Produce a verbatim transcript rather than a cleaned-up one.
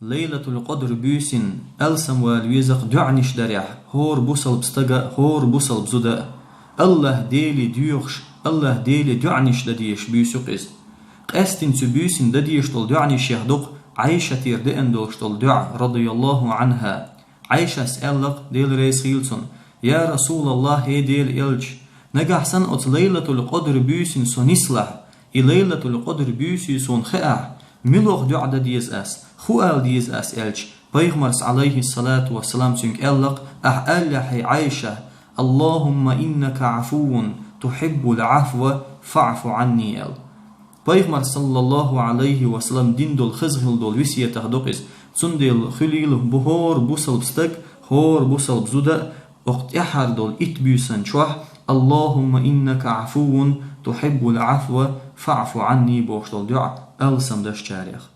Лайлатул-Къадр буьйсанна алсам вала веза-кх доӀанаш дарехь, хӀора бусалба стага а, хӀора бусалба зуда а. АллахӀ-Деле доьхуш, АллахӀ-Деле доӀанаш дан дезаш буьйса ю-кх иза. Къаьстина цу буьйсанна дан дезаш долу доӀанашех ду-кх Ӏайшатера деана долуш долу доӀа, радияллахӀу Ӏанха. Ӏайшас аьлла-кх, Дела реза хуьлда цунна: «Я РасулаллахӀ, хӀей Делан элча, нагахь санна оцу Лайлатул-Къадр буьйсанна со нислахь, и Лайлатул-Къадр буьйса ю суна хаахь, муьлха доӀа дан деза ас, хӀун ала деза ас?» аьлча, Пайхамарс, Ӏалайхиссалату вассалам, цуьнга аьлла-кх: «Ахь алалахь, хӀей Ӏайша: „Аллахумма иннака Ӏафуввун тухьиббул Ӏафва фаӀфу Ӏанни“», – аьлла. Пайхамарс, саллаллахӀу Ӏалайхи ва саллам, дина долу хаза хилла долу весетах ду-кх иза. Цундела хуьлийла бу хӀора бусалба стаг, хӀора бусалба зуда а окху тӀаьххьара долу итт буьйсанна чохь: «Аллахумма иннака Ӏафуввун тухьиббул Ӏафва фаӀфу Ӏанни», – бохуш долу доӀа алсам дашчарех.